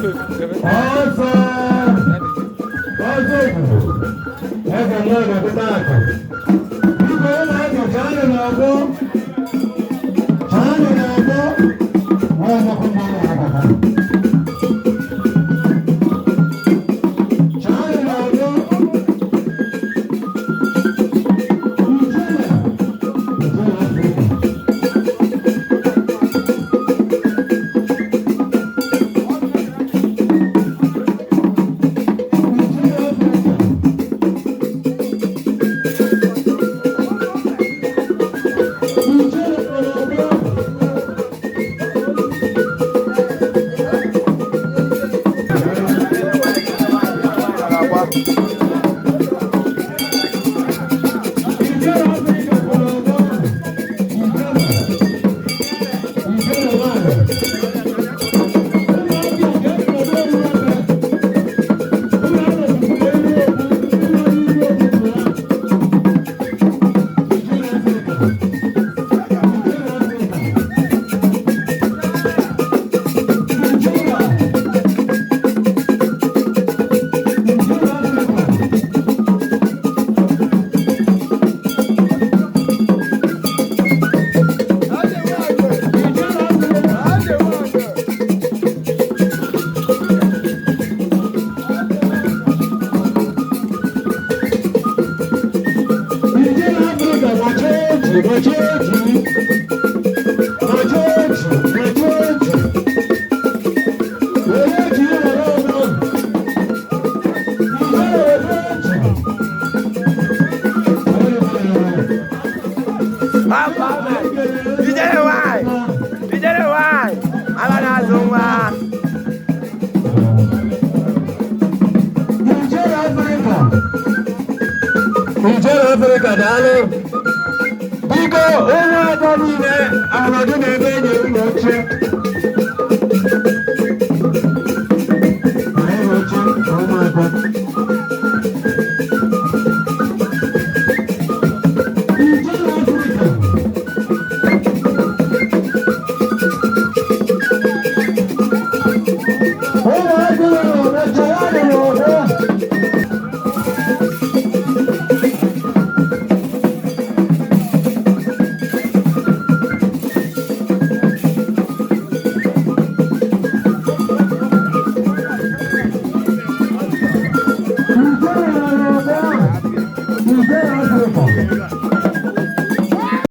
Ọsọ ọsọ obodo eze mmụọ na-ebute akụ. Biko, ụmụaka, chaanụ n'ọgbọ, chaanụ n'ọgbọ. Nwa ọgbakọ mmanwụ na-abata. Chaanụ n'ọgbọ. Ijele, ijele Afrịka. Ijele Afrịka. Ijele n'ọgbọ. Ijele Afrịka kwụrụ ọgbọ. Ijele. Ijele nwanyị. Ụmụaka ga-ekele ụmụaka. Ụmụaka tupu elu okwu, ndị nọ n'ihu okwu pụọ. Ijele Afrịka. Ijele Afrịka. Ijele. Ijele Afrịka. Ijele Afrịka. Ijele Afrịka, gbachie eji, gbachie eji. Gbachie eji, gbachie eji. Were eji were ọnụ. Ijele were eji. Were were. Ijele nwanyị, ijele nwanyị, ala na-azụ nwa. Ijele Afrịka. Ijele Afrịka, daalụ. Biko, ụmụada niile anọdụ n'ebe enyi ụlọ oche.